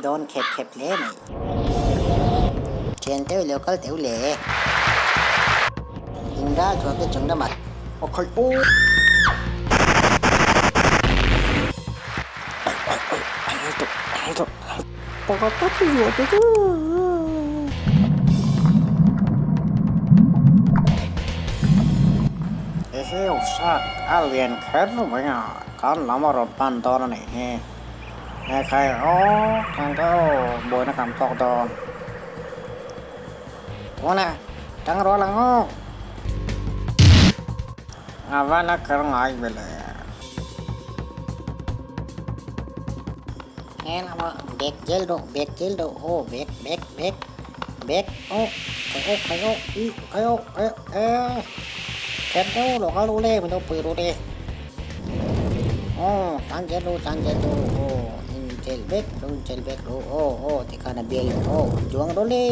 dawn khep khep hle mai. Thian teuh lo kal teuh le. In ral thuam te chung lamah a khaih aw. Eheu shark a lian kher mai a, kan lam a rawn pan dawn a nih hi. He khai aw thang te aw buaina kan tawk dawn. Tuna tang rual ang aw. A van a kal ngai ve le. He lama bag zel rawh bag zel rawh aw bag bag bag bag aw khai aw khai aw ih khai aw eh eh kher deuh lo kal ru le min lo pui ru le aw tan zel ru tan zel ru aw in chelh vek ru in chelh vek ru aw aw tikhan a bial aw duang ru le.